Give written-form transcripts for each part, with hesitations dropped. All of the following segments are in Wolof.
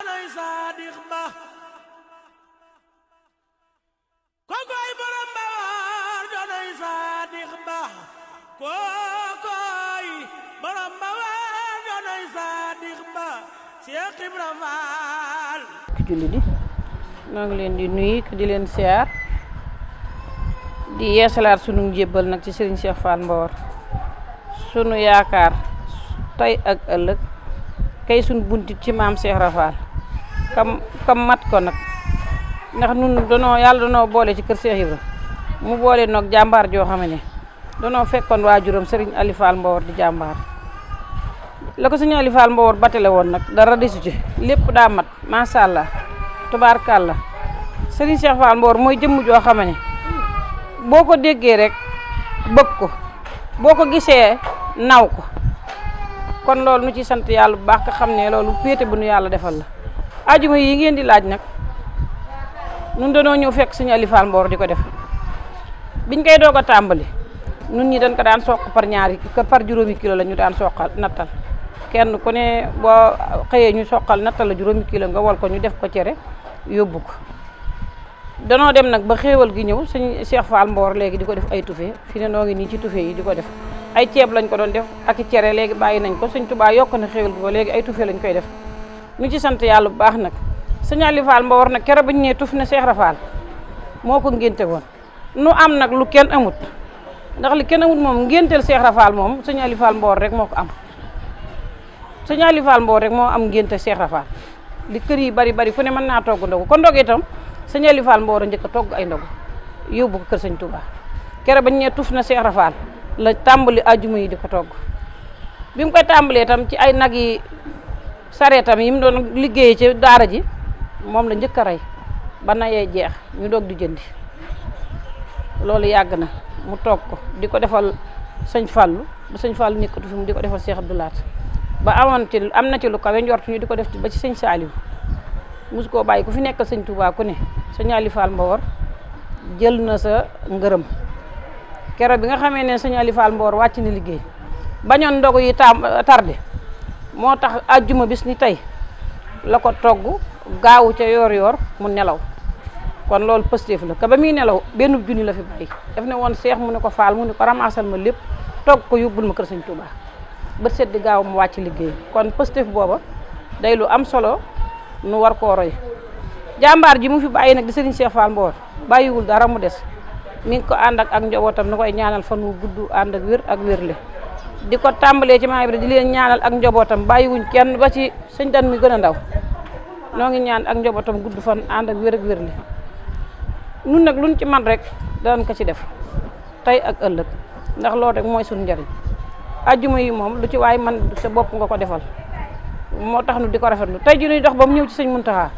doonay saadix ba kokoy borom Bawar doonay saadix ba kokoy borom Bawar doonay saadix ba Cheikh Ibra Fall julli di noo ngi leen di nuyu di leen siyaar di yeesalaat sunu njébbal nag ci Serigne Cheikh Fall Mbawar sunu yaakaar tey ak ëllëg kay sunu buntit ci maam Cheikh Rafal kam mat ko nag ndax nun yàlla danoo boole ci kër Cheikh Ibra mu boole noog jàmbaar joo xam ne danoo fekkoon waajuram Serigne Ali Fall Mbawar di jàmbaar la ko Serigne Ali Fall Mbawar batale woon nag dara desu ci lépp daa mat macha allah tubaarkàlla Serigne Cheikh Fall Mbawar mooy jëmm joo xam ne boo ko déggee rek bëgg ko boo ko gisee naw ko kon loolu nu ci sant yàlla bu baax nga xam ne loolu péete bu nu yàlla defal la ajuma yi ngeen di laaj nag nun dañoo ñëw fekk Serigne Ali Fall Mbawar di ko def biñ koy doog a tàmbali nun ñi dañ ko daan soq par juróomi kilo la ñu daan soqal nattal kenn ku ne boo xëyee ñu soqal nattal la juróomi kilo nga wol ko ñu def ko cere yóbbu ko danoo dem nag ba xéewal gi ñëw Serigne Cheikh Fall Mbawar léegi di ko def ay tufe fi ne noo ngi nii ci tufe yi di ko def ay ceeb lañ ko doon def ak i cere léegi bàyyi nañ ko Serigne Touba yokk na xéewal gi ba léegi ay tufe lañ koy def ñu ci sant yàlla bu baax nag Serigne Ali Fall Mbawar nag keroog bañ ne tuf ne Cheikh Rafal moo ko ngénte woon nu am nag lu kenn amut ndax li kenn amut moom ngénteel Cheikh Rafal moom Serigne Ali Fall Mbawar rek moo ko am Serigne Ali Fall Mbawar rek moo am ngénte Cheikh Rafal li kër yi bari ku ne mën naa togg ndogu kon ndog itam Serigne Ali Fall Mbawar a njëkk a togg ay ndogu yóbbu ko kër Serigne Touba keroog bañ ne tuf na Cheikh Rafal la tàmbali ajuma yi di ko togg bi mu koy tàmbalee itam ci ay nag yi sareetam yi mu doon liggéeyee ci daara ji moom la njëkk a rey ba nayee jeex ñu doog di jëndi loolu yàgg na mu toog ko di ko defal sëñ Fallu ba sëñ Fallu nekkatu fi mu di ko defal Cheikh Abdoulaat ba am na ci lu kawe njort ñu di ko def ba ci sëñ Saaliw mosu koo bàyyi ku fi nekkal sëñ Touba ku ne Serigne Ali Fall Mbawar jël na sa ngërëm keroog bi nga xamee ne Serigne Ali Fall Mbawar wàcc na liggéey bañoon ndogu yi tardé moo tax ajjuma bis ni tey la ko togg gaawu ca yoor mu nelaw kon loolu pëstéef la ka ba muy nelaw benn junni la fi bàyyi daf ne woon seex mu ne ko faal mu ne ko ramaasal ma lépp togg ko yóbbul ma kër Serigne Touba bët set di gaaw mu wàcc liggéey kon pëstéef booba day lu am solo nu war koo roy jàmbaar ji mu fi bàyyi nag di Serigne Cheikh Fall Mbawar bàyyiwul dara mu des mi ngi ko ànd ak njabootam nu koy ñaanal fan wu gudd ànd ak wér ak wérle di ko tàmbalee ci maa bi di leen ñaanal ak njabootam bàyyiwuñ kenn ba ci sëñ Dan mi gën a ndaw noo ngi ñaan ak njabootam gudd fan ànd ak wér ak wérle nun nag luñ ci man rek danañ ko ci def tey ak ëllëg ndax loolu rek mooy suñu njariñ ajjuma yi moom lu ci waay man sa bopp nga ko defal moo tax nu di ko rafetlu tey ji ñuy dox ba mu ñëw ci sëñ Muntaxa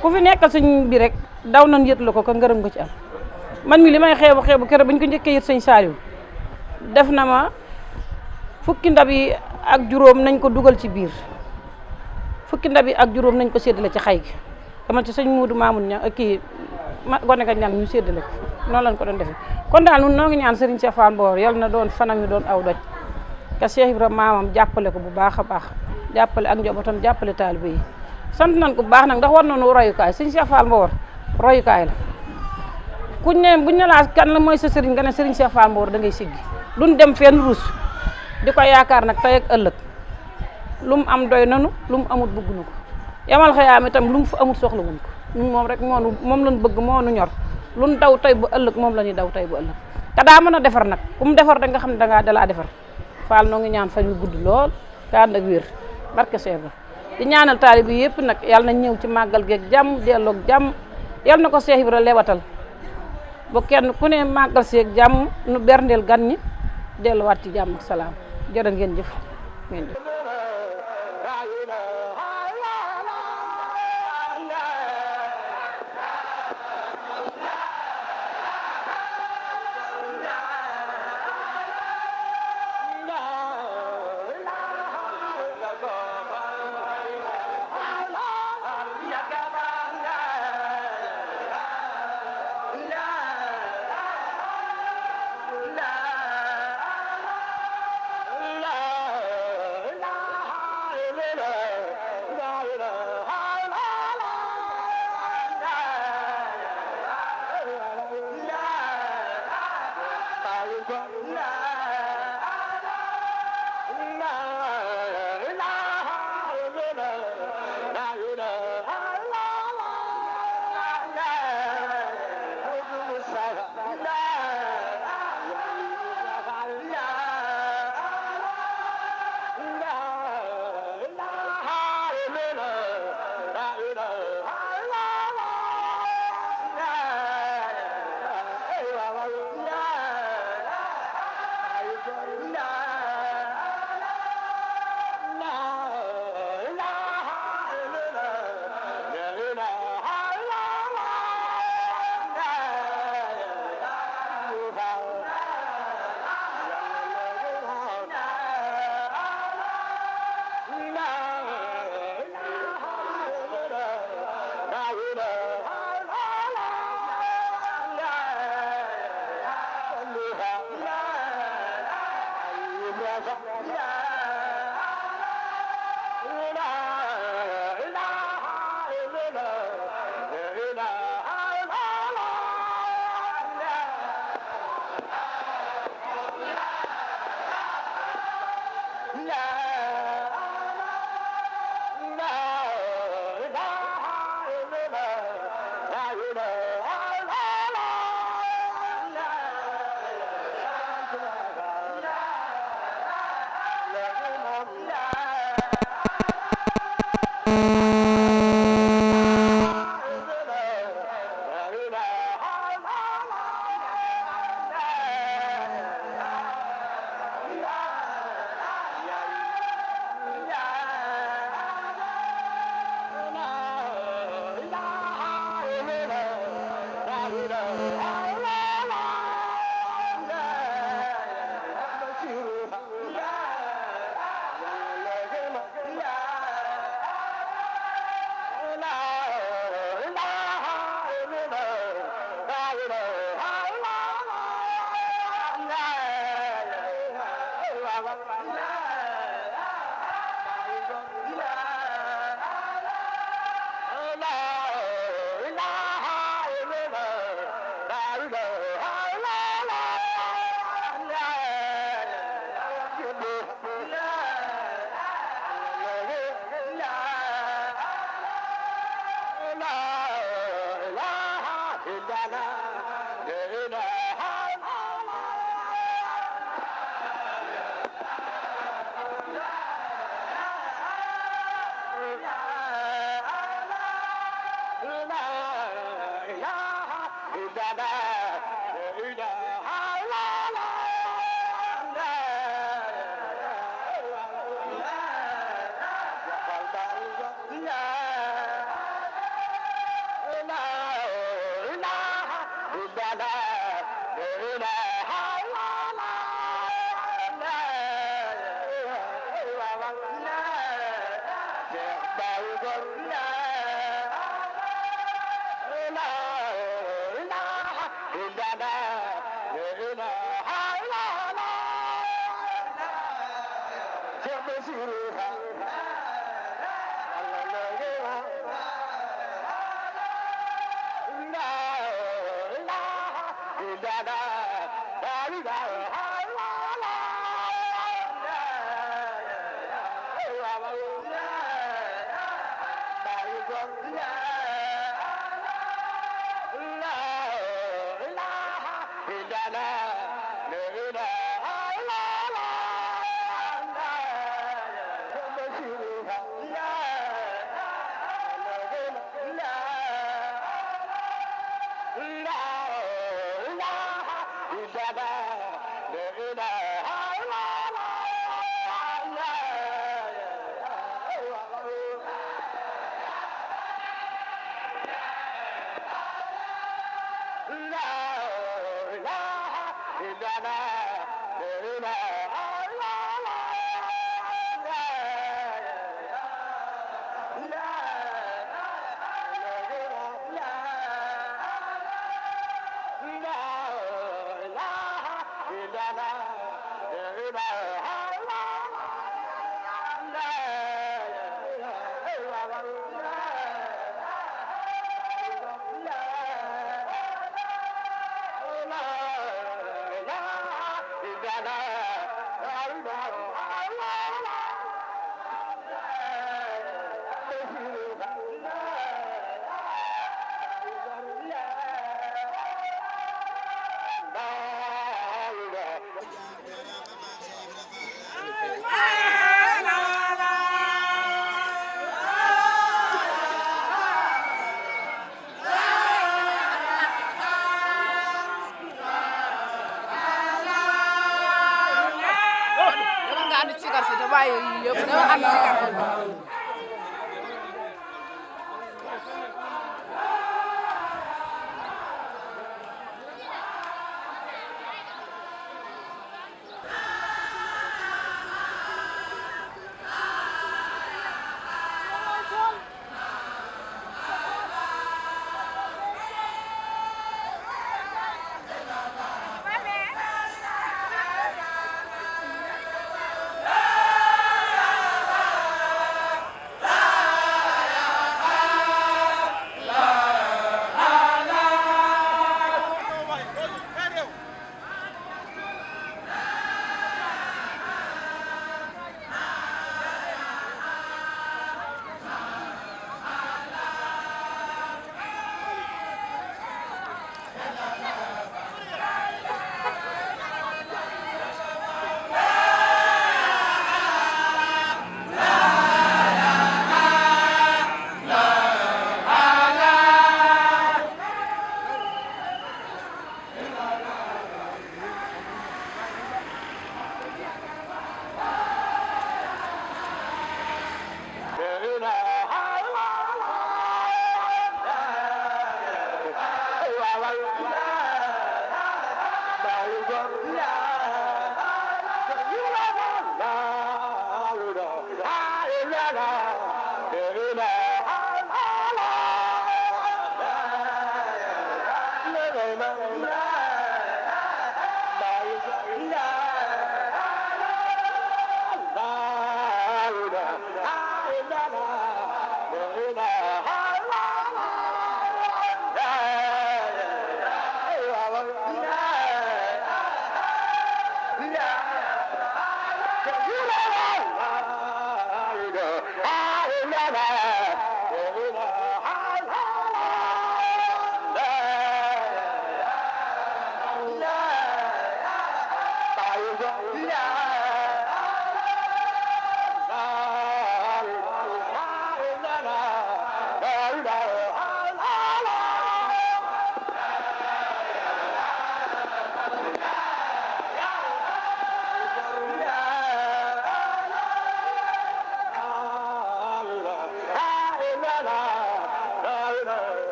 ku fi nekkal sëñ bi rek daw nañ yët la ko ngërëm nga ci am man mi li may xeebu keroog bañ ko njëkkee yët sëñ Saaliw def na ma fukki ndab yi ak juróom nañ ko dugal ci biir fukki ndab yi ak juróom nañ ko séddale ci xay gi dama ci sëñ Muudu Maamun ña kii gone ka ñang ñu séddale ko noonu lañ ko doon defee kon daal nun noo ngi ñaan Serigne Cheikh Fall Mbawar yal na doon fanam yi doon aw doj ka Cheikh Ibra maamam jàppale ko bu baax a baax jàppale ak njabootam jàppale taalibe yi sant nañ ko bu baax nag ndax war nañu royukaay Serigne Cheikh Fall Mbawar royukaay la buñ ne laa kan la mooy sa sëriñ nga ne Serigne Cheikh Fall Mbawar da ngay siggi duñ dem fenn ruus di ko yaakaar nag tey ak ëllëg lu mu am doy nanu lu mu amut bëgg na ko yamal xëyaam itam lu mu fa amut soxla wuñ ko ñun moom rek moom lañ bëgg moo nu ñor lu nu daw tey bu ëllëg moom la ñuy daw tey bu ëllëg te daa mën a defar nag ku mu defar da nga xam ne dalaa defar Fall noo ngi ñaan fan yu gudd lool te ànd ak wér barke Cheikh Ibra di ñaanal taalibe bi yëpp nag yàlla na ñëw ci màggal geeg jàmm delloog jàmm yàlla na ko Cheikh Ibra lewatal ba kenn ku ne màggal seeg jàmm nu berndeel gan ñi delluwaat ci jàmm ak salaam jërë ngeen jëf ngeen jëf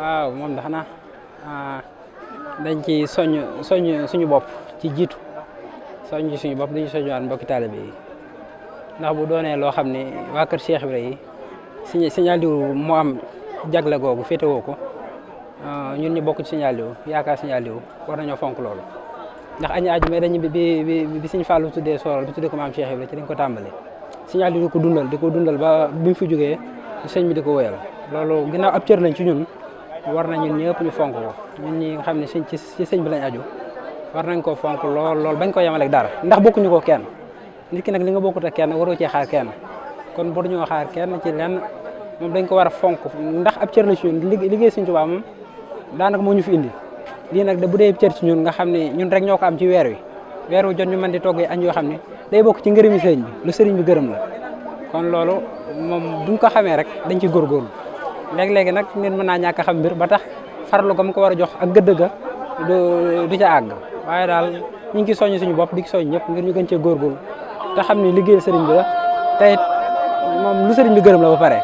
waaw moom da xanaa dañ ci soññ suñu bopp ci jiitu soññ ci suñu bopp dañu soññuwaat mbokki taalibe yi ndax bu doonee loo xam ne waa kër Cheikh Ibra yi Sëñ Aliou moo am jagle googu féetewoo ko ñun ñu bokk ci Sëñ Aliou yaakaar Sëñ Aliou war nañoo fonk loolu ndax añi àjjuma dañu bi Sëñ Fallu tuddee sooral bi tuddee ko maam Cheikh Ibra ci dañ ko tàmbale Sëñ Aliou di ko dundal ba bi mu fi jógee sëñ bi di ko wóyal loolu ginnaaw ab cër lañ ci ñun war na ñun ñëpp ñu fonk ko ñun ñi nga xam ne ci sëñ bi lañ aju war nañ koo fonk lool bañ ko yemaleeg dara ndax bokkuñu ko kenn nit ki nag li nga bokkut ak kenn waroo cee xaar kenn kon bu ñoo xaar kenn ci lenn moom dañ ko war a fonk ndax ab cër la ci ñun liggéey Sëñ Tuubaa moom daanaka moo ñu fi indi lii nag bu dee cër ci ñun nga xam ne ñun rek ñoo ko am ci weer wu jot ñu mën di toggee añ yoo xam ne day bokk ci ngërëmi sëriñ bi lu sëriñ bi gërëm la kon loolu moom buñ ko xamee rek dañ ci góorgóorlu léegi-léegi nag nit mën naa ñàkk a xam mbir ba tax farlu ga mu ko war a jox ak gëdd ga du ca àgg waaye daal ñu ngi ci soññ suñu bopp di ci soññ ñëpp ngir ñu gën cee góorgóorlu te xam ne liggéeyal sëriñ bi la te it moom lu sëriñ bi gërëm la ba pare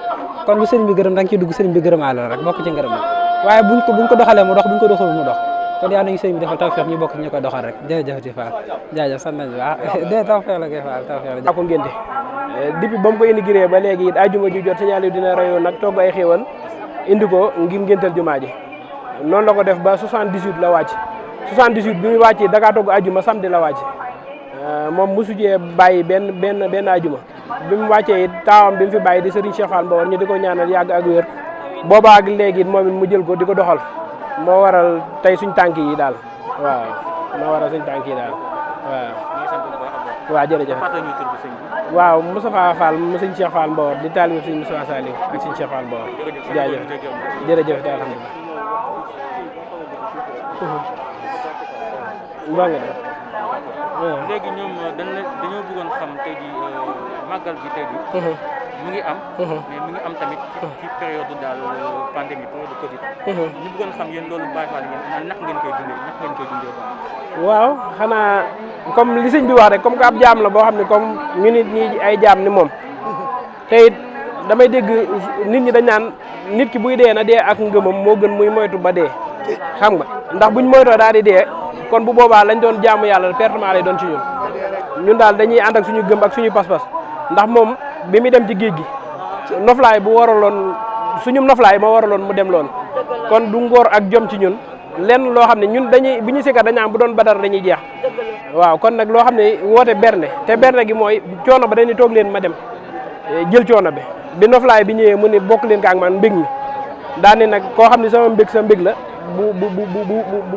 kon lu sëriñ bi gërëm da nga ciy dugg sëriñ bi gërëmaale la rek bokk ci ngërëm la waaye buñ ko doxalee mu dox buñ ko doxal mu dox kon yàlla nañu sëriñ bi defal tawfeex ñu bokk ñu koy doxal rek jërëjëf ti Fall jaajëf sant nañu waaw de tawfeex la koy Fall tawfeex la ko ngénte depuis ba mu ko inauguré ba léegi it ajuma ju jot Sëñ Aliou dina royo nag togg ay xéewal indi ko ngir ngéntal jumaa ji noonu la ko def ba 78 la wàcc 78 bi muy wàccee da kaa togg ajuma samedi la wàcc moom mosu jee bàyyi benn ajuma bi mu wàccee it taawam bi mu fi bàyyi di Serigne Cheikh Fall Mbawar ñu di ko ñaanal yàgg ak wér boobaa ak léegi it moom it mu jël ko di ko doxal moo waral tey suñ tànk yi daal waaw moo waral suñ tànk yi daal waaw jërëjëf waaw Moustapha Fall mu Sëñ Cheikh Fall Mbawar di taalibe Sëñ Moustapha Saliou ak Sëñ Cheikh Fall Mbawar jaajëf jërëjëf daal alhamdulilah mbaa nga def léegi ñoom dañoo bëggoon xam tey ji màggal gi tey ji mu ngi am mais mu ngi am tamit ci période daal pandémie période Covid ñu bëggoon xam yéen loolu Baye Fall yéen naka ngeen koy dundee waaw xanaa comme li sëñ bi wax rek comme que ab jaam la boo xam ne comme ñu nit ñi ay jaam ni moom te it damay dégg nit ñi dañ naan nit ki buy dee na dee ak ngëmam moo gën muy moytu ba dee xam nga ndax buñ moytoo daal di dee kon bu boobaa lañ doon jaamu yàlla pertement lay doon ci ñun daal dañuy ànd ak suñu gëm ak suñu pas-pas ndax moom bi muy dem ci géej gi noflaay bu waraloon suñu noflaay moo waraloon mu dem loon kon du ngóor ak jom ci ñun lenn loo xam ne ñun dañuy bu ñu sikkat dañ naan bu doon badar dañuy jeex waaw kon nag loo xam ne woote berne te berne gi mooy coono ba dañuy toog leen ma dem jël coono bi noflaay bi ñëwee mu ne bokk leen kaak man mbég mi daan ne nag koo xam ne sama mbég sa mbég la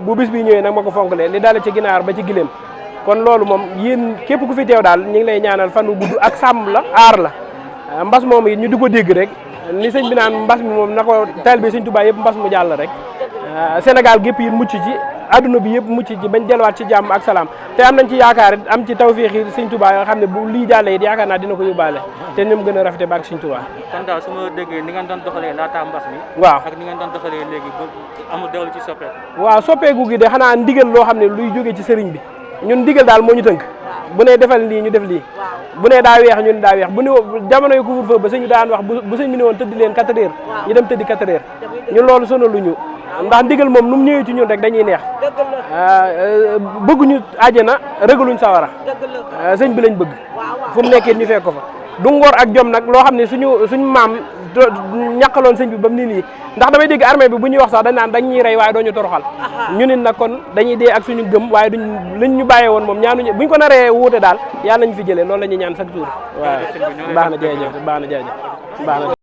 bu bis bi ñëwee nag ma ko fonkalee li daale ci ginaar ba ci gileem kon loolu moom yéen képp ku fi teew daal ñu ngi lay ñaanal fan wu gudd ak sàmm la aar la mbas moom it ñu di ko dégg rek ni sëñ bi naan mbas mi moom na ko taal bi sëñ Tuubaa yëpp mbas mu jàll rek Sénégal gépp yi mucc ci adduna bi yëpp mucc ci bañ delluwaat ci jàmm ak salaam te am nañ ci yaakaar it am ci tawfeex yi sëñ Tuubaa nga xam ne bu lii jàllee it yaakaar naa dina ko yóbbaale te ni mu gën a rafete ba ak sëñ Tuubaa kon daal su ma déggee ni ngeen doon doxalee laata mbas mi waaw ak ni ngeen doon doxalee léegi ba amul dellu ci soppeeku waaw soppeeku gi de xanaa ndigal loo xam ne luy jóge ci sëriñ bi ñun ndigal daal moo ñu tënk bu ne defal lii ñu def lii bu ne daa weex ñun daa weex bu ne jamono yu couvre-feu ba sëñ daan wax bu sëñ bi ne woon tëddi leen 4 heures ñu dem tëddi 4 heures ñun loolu sonaluñu ndax ndigal moom nu mu ñëwee ci ñun rek dañuy neex bëgguñu àjjana rëgaluñ sawara sëñ bi lañ bëgg fu mu nekkee ñu fekk ko fa du ngor ak jom nag loo xam ne suñu maam ñàkkaloon sëñ bi ba mu nii ndax damay dégg armée bi bu ñuy wax sax dañ naan dañ ñuy rey waaye doo ñu toroxal ñu nit nag kon dañuy dee ak suñu gëm waaye duñ lañ ñu bàyyee woon moom ñaanuñu buñ ko naree wuute daal yàlla nañu fi jëlee loolu la ñuy ñaan chaque jour waaw baax na jërëjëf baax na jërëjëf baax na